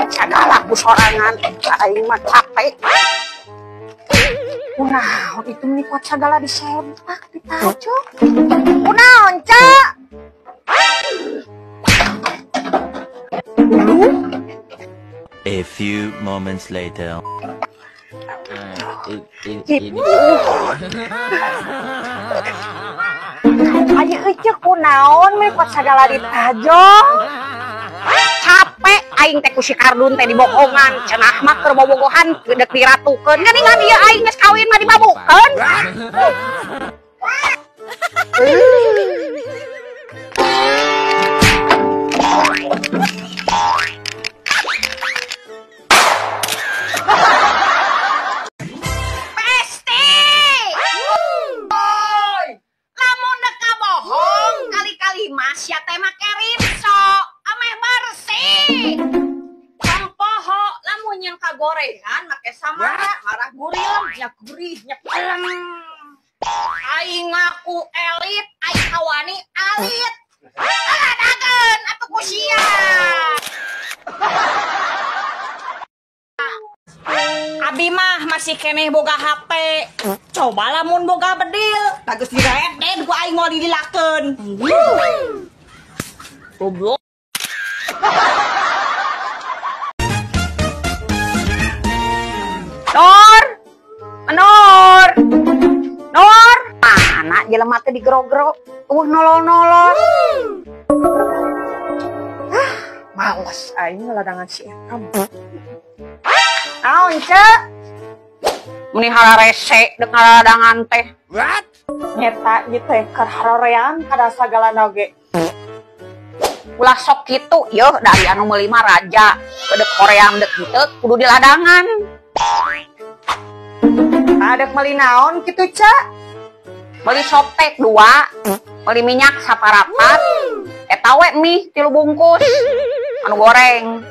Sagala ku sorangan aing mah capek. Kunaon itu meni kuat sagala disempak ditajo. Kunaon, Cak? A few moments later. Ini. Ayo ece kunaon meni kuat sagala ditajo. Capek aing teh ku si Kardun teh dibohongan, cenah mah keur bobogohan dek diratukeun. Geuningan ieu aing geus kawin mah dibabukeun. Pesti. Lamun dek kabohong kali-kali mah sia teh make rinso. Ameh bersih. Tong poho lamun nyeun kagorengan make samara marah gurih nya gurih nya pelem. Aing ngaku elit, aing kawani alit. Aladageun atuh ku sia. Abi mah masih keneh boga HP. Coba lamun boga bedil, bagus direded ku aing ngoli dilakeun. Goblok. Nur, Nur, Nur, mana jelema teh digerogro, nolol-nolol. Ah, males aing ngeladangan si eta. Naon, Cek? Meni hararese dek ngaladangan teh. What? Nyeta ieu teh keur harorean kada sagalana oge. Ulah sok kitu yeuh dari anu meuli mah raja, dek hoream dek henteu kudu diladangan. Adek meuli naon kitu, Cak? Meuli soptek 2, meuli minyak saparapat, eta we mie 3 bungkus, anu goreng.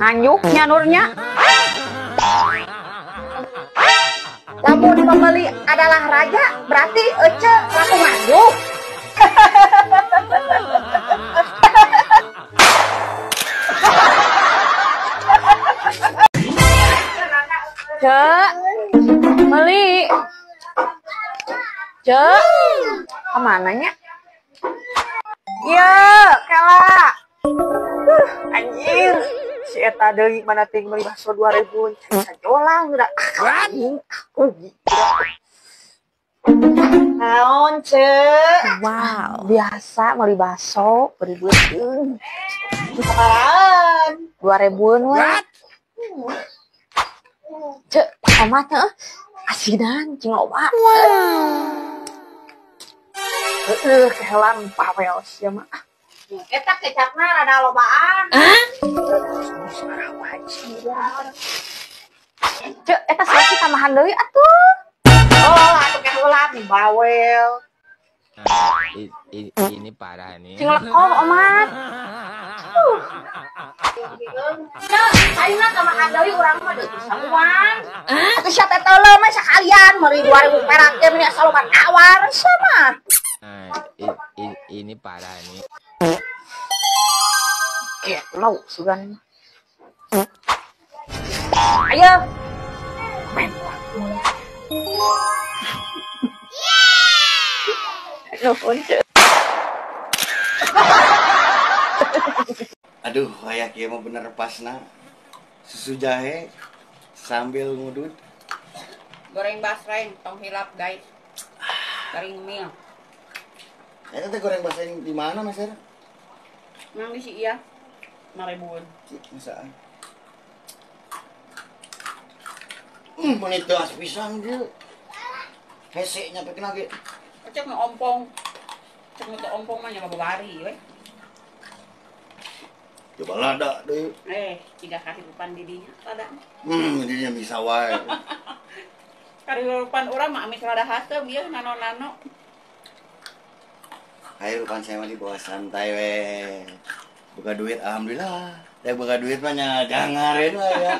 Nganjuknya Nurnya. Lamun pembeli adalah raja, berarti ece laku nganjuk. Cek, beli. Cek, kemananya? Iya, kela. Anjir, si eta deui mana ting meuli bakso 2000, sajolang udah. Anjing, rugi. Naon, Cek? Wow, biasa meuli bakso 2000. Sabaraan? 2000-an we. Cek, omat heuh. Asinan cing loba. Heeh, kehelan pawel sia mah. Eta kecapna rada lobaan. Hah? Cek, eta sih tambahan deui atuh. Oh, atuh kehelan bawel. Ini parah nih. Cing lekoh omat. Cek, ayeuna tambahan deui urang mah deui sanguan. Atuh sia teh teuleuh mah sakalian meuli 2000 perak ge meni asa loba tawar sia mah. Ini parah nih. Gelo sugan. Ayo. Nuhun, Cek. Aduh, kayak kieu mah bener pasna. Susu jahe sambil ngudut. Goreng basreng, tong hilap, guys. Goreng ngemil. Eta teh goreng basreng di mana, Mas Her? Nang di si iya. 5.000-an. Masaan. Menit gas pisan dia. Hese nyampe kena ge. Cek nu ompong. Cek nu teu ompong mah nya babari we. Coba lada deui. Ciga kahirupan di dinya lada. Dinya bisa wae. Kahirupan urang mah amis rada haseum ieu nano-nano. Kahirupan saya mah di bawah santai we. Buka duit alhamdulillah. Ya buka duit mah nya jangareun lah ya.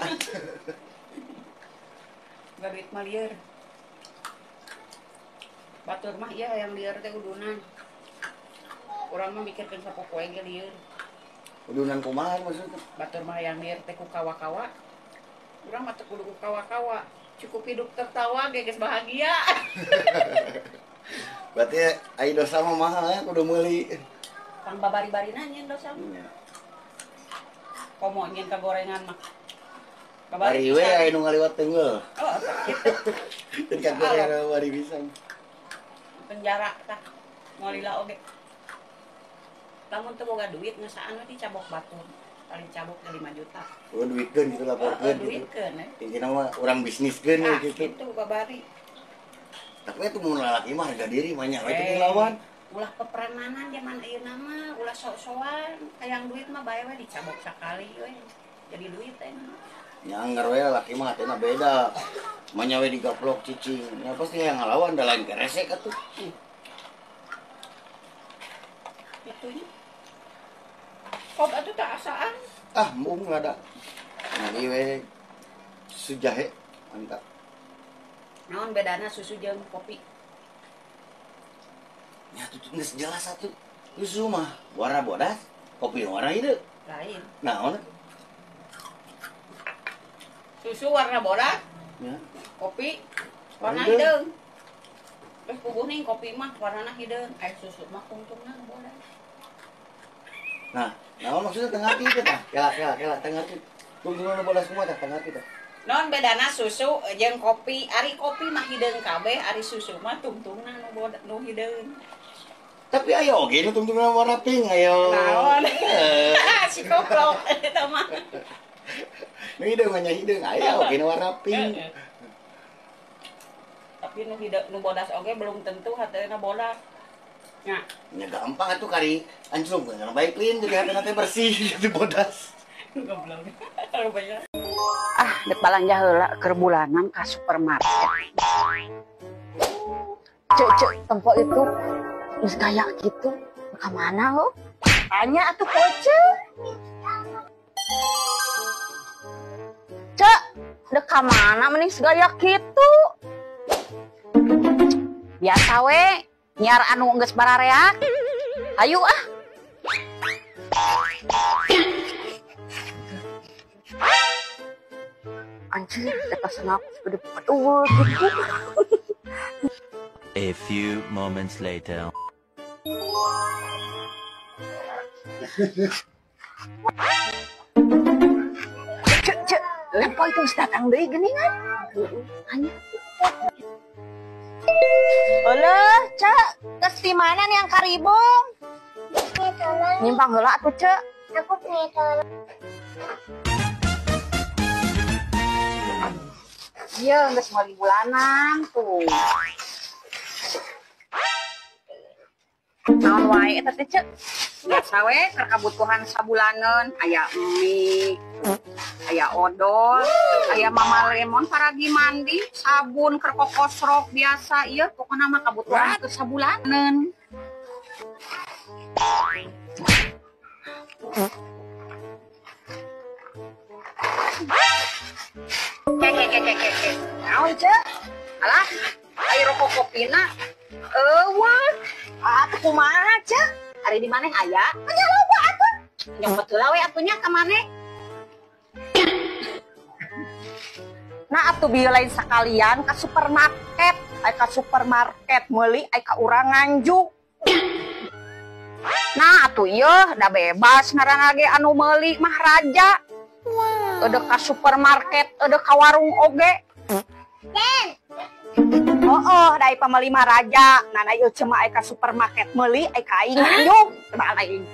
Buka duit mah lieur. Batur mah ieu hayang lieur teh udunan. Urang mah mikirkeun sapopoe ge lieur. Udunan kumaha maksudna? Batur mah hayang lieur teh ku kawa-kawa. Urang mah teu kudu ku kawa-kawa. Cukup hidup tertawa ge geus bahagia. Berarti ai dosa mah mahal ya kudu meuli. Pang babari-barina nyeun dosa mah. Komo nyeun ka gorengan mah. Bari we aya nu ngaliwat tenggel. Oh, kitu. Teu ka gorengan bari pisan. Penjara tah. Ngolila oge. Lamun teu boga duit ngesaan we dicabok batur. Paling cabok ge 5 juta. Oh, duitkeun gitu laporkeun gitu. Duitkeun eh. Intina mah urang bisniskeun we gitu. Kitu babari. Tapi itu mun lalaki mah harga diri mah nya we teu ngelawan. Ulah peperananan zaman ayeuna mah, ulah sok-sokan, hayang duit mah bae we dicabok sakali we. Jadi duit teh. Nya anggar we lalaki mah hatena beda. Mah nya we digaplok cicing. Nya pasti hayang ngalawan da lain keresek atuh. Itunya. Kok atuh tak asaan? Ah, embung ada. Nah, ieu we susu jahe mantap. Naon bedana susu jeung kopi? Ya tuh geus jelas atuh. Susu mah warna bodas, kopi warna hideung. Lain. Naon? Susu warna bodas. Ya. Kopi warna hideung. Terus puguh nih kopi mah warnana hideung, aya susu mah tungtungna bodas. Nah, naon maksudnya teu ngarti teh tah? Kela kela teu ngarti. Tungtungna bodas kumaha tah teu ngarti tah. Non bedana susu jeung kopi, ari kopi mah hideung kabeh, ari susu mah tungtungna nu bodas nu hideung. Tapi aya oge nu tungtungna warna pink ayo. Naon? Si koplok eta mah. Nu hideung mah nya hideung, aya oge nu warna pink. Tapi nu hideung nu bodas oge belum tentu hateuna bodas. Nya. Nya gampang atuh kari anclung kana baik lin jadi hatena teh bersih jadi bodas. Goblok. Ah, dek balanja heula keur bulanan ka supermarket. Cek cek tempo itu geus gaya kitu. Ka mana lo? Tanya atuh koce. Cek, dek ka mana mending segaya kitu? Biasa we, nyiar anu geus barareak. Ayo ah. Anjir, eta sana aku segede peduh gitu. A few moments later. Cek, cek, lempo itu geus datang deui geuningan. Hanya. Eueuh, cek, geus di mana nih yang karibung? Nyimpang heula atuh, cek. Aku punya tolong. Iya, geus meuli bulanan tuh. Naon wae eta teh, Cek? Biasa we keur kabutuhan sabulaneun, aya mie, aya odol, aya Mama Lemon paragi mandi, sabun keur kokosrok biasa ieu pokona mah kabutuhan keur sabulaneun. Keke. Naon, Cek? Alah, aya rokok kopina. Eueuh. Atuh kumaha, Cek? Ari di maneh aya? Nya loba atuh. Nyopot heula we atuh nya ka maneh. Nah, atuh bieu lain sakalian ka supermarket. Aya ka supermarket meuli aya ka urang nganjuk. Nah, atuh ieu da bebas ngaranna ge anu meuli mah raja. Eueuh ka supermarket, eueuh ka warung oge. Oh, oh, dai pameli mah raja. Nah, ieu cema aya ka supermarket meuli aya ka aing nganjuk. Balaing.